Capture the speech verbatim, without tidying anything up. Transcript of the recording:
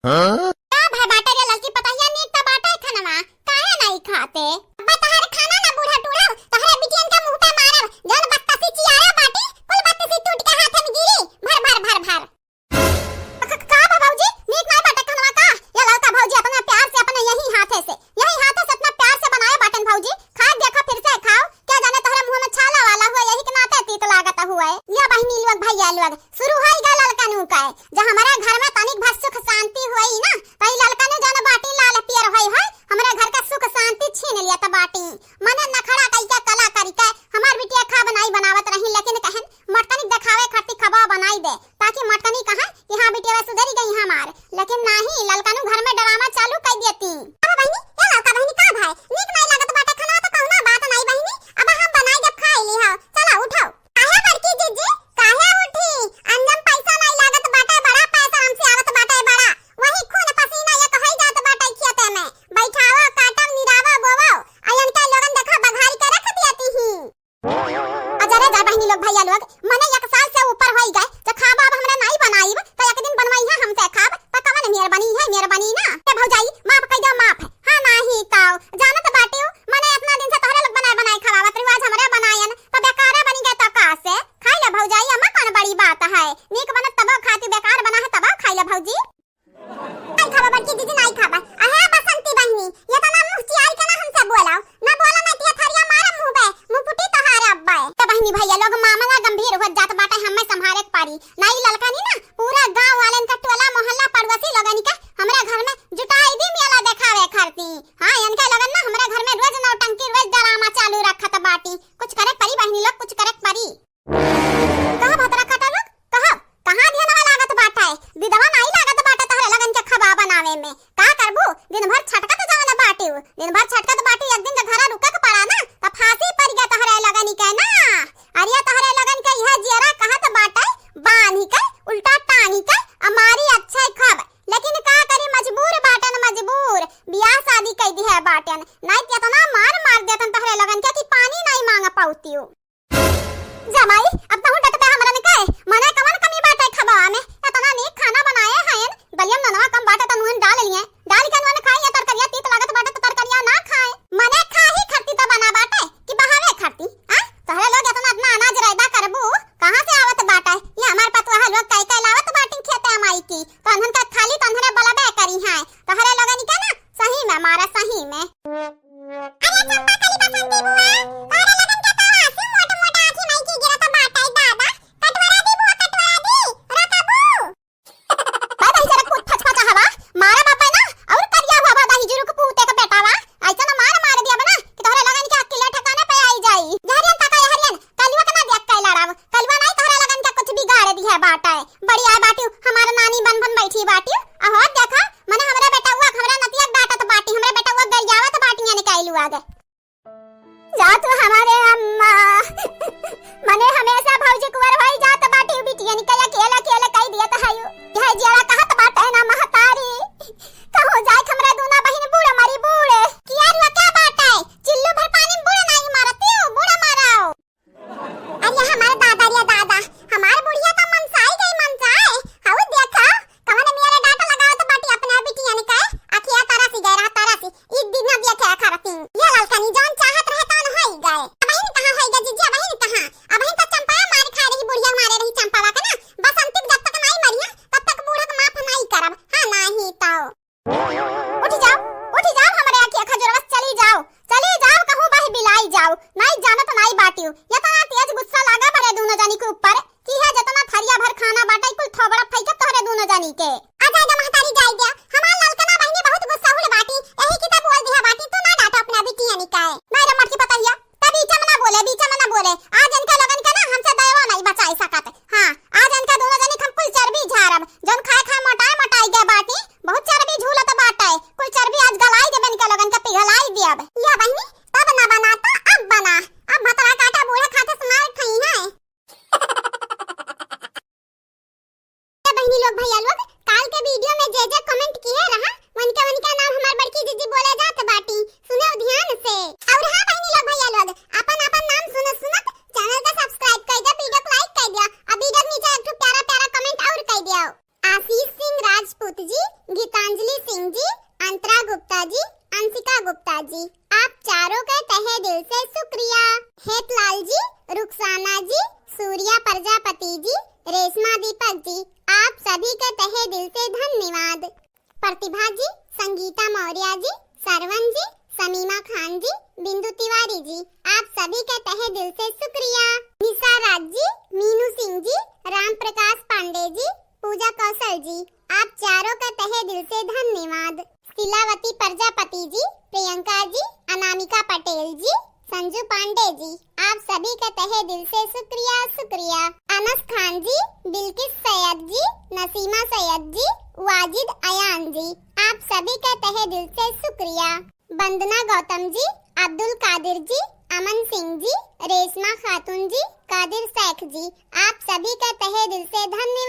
हाँ? का भय बाटे रे ललकी पतहिया, नीक त बाटे खनवा, काहे नाई खाते? अब्बा तहर खाना ना बूढ़ा टूढ़ा, तहरे बिटियन के मुंह पे मारब, जौन बत्तसी चियारे बाटी, कुल बत्तसी टूट के हाथे में गिरी, भर, भर, भर, भर। क-, क-, का बा भौजी, नीक नाई बाटे खनवा का? ये ललका भौजी अपने प्यार से, अपने यही हाथे से, यही हाथे से अपना प्यार से बनाए बाटेन भौजी, खाए देखा फिर से खाओ, क्या जाने तोहरे मुंह में छाला वाला हुआ, यही के नाते तीत लागत हुआ। या बहिनी लोग, भैया लोग, शुरू होई गा ललकनू का। जब हमारे घर में तनिक भर सुख शांति होई ना, त ई ललकनू जौन बाटी लाल पियर होई होई, हमरे घर का सुख शांति छीन लिया त बाटी। मने नखड़ा कई के कला करी के हमार बिटिया खाब नाई बनावत रही, लेकिन कहन मटकनी देखावे खातिर खबा बनाई दे, ताकि मटकनी कहे कि हाँ बिटिया सुधरी गई हमार, लेकिन नाही, ललकनू घर में ड्रामा चालू कर देती। अब बहिनी, ए ललका बहिनी, का भाई, नीक नाई लागत बाटे खाना, तो कौना बात नाई बहिनी, अब हम बनाई के खा ली हो, चला उठाओ। काहे बड़की जीजी, काहे उठी? अंजम पैसा नाई लागत बाटे, बड़ा पैसा हमसे आवत बाटे, बड़ा। वही खून पसीना एक होई जात बाटे खेते में। बैठावा, काटव, निरावा, बोवाओ। आ इनके लोगन देखा बघारी के रख दियती ही। अजरे जा बहिनी लोग, भैया लोग, मने एक साल से ऊपर होई गए, तो खाब अब हमरा नाई बनाईब, तो एक दिन बनवाई है हमसे खाब, तो कवन मेहरबानी है, मेहरबानी ना। ए भौजाई, माफ कई दो, माफ। हाँ, नाही तो, जानत बाटियो, मने इतना दिन से तोहरे लोग बनाए, बनाए खवावत रही, आज हमरे बनायन, तो बेकारे बनी गए तो का से? खाई ले भौजाई, अम्मा कौन बड़ी बात है, नीक बनत तबो खाती, बेकार बना है तबो खाई ले भौजी। नाई खाबा बड़की दीदी, नाई खाबा। अहे बसंती बहिनी, ये तो ना मुँह चियाई के ना हमसे बोलाओ, ना बोला ना कि ये थरिया मारे मुँह पे, मुँह फुटी तोहार अब्बे। तो बहिनी भैया लोग, मामला गंभीर होत जात बाटे, हमें संभारे के पारी। नाई ललकनी ना, पूरा गाँव वालन का टोला मोहल्ला पड़ोसी लोगन के हमरा घर में जुटाई दी मेला देखावे खातिर। हाँ, इनके लोगन ना हमरा घर में रोज नौटंकी, रोज ड्रामा चालू रखत बाटी। कुछ करे के परी बहिनी लोग, कुछ करे के परी। कहा भतरा काटा लोग, कहा, कहाँ ध्यानवा लागत बाटे? दिदवा नाई लागत बाटे तहरे लगन के खबा बनावे में। का करबू? दिन भर छटकत जवन बाटिउ, दिन भर छटकत बाटिउ, एक दिन के घरा रुके के पड़ा ना, त फांसी पड़ गया तहरे लगन के ना। अरे तहरे लगन के यह जियरा कहत बाटे, बांधी के, उल्टा टांगी के, अब प्रजापति जी, रेशमा दीपक जी, आप सभी के तहे दिल से धन्यवाद। प्रतिभा जी, संगीता मौर्य जी, सरवन जी, समीमा खान जी, बिंदु तिवारी जी, आप सभी के तहे दिल से शुक्रिया। निशा राज जी, मीनू सिंह जी, राम प्रकाश पांडे जी, पूजा कौशल जी, आप चारों के तहे दिल से धन्यवाद। शिलावती प्रजापति जी, प्रियंका जी, अनामिका पटेल जी, संजू पांडे जी, आप सभी के तहे दिल से शुक्रिया, शुक्रिया। अनस खान जी, बिल्किस सैयद जी, नसीमा सैयद जी, वाजिद अयान जी, आप सभी के तहे दिल से शुक्रिया। वंदना गौतम जी, अब्दुल कादिर जी, अमन सिंह जी, रेशमा खातून जी, कादिर शेख जी, आप सभी के तहे दिल से धन्यवाद।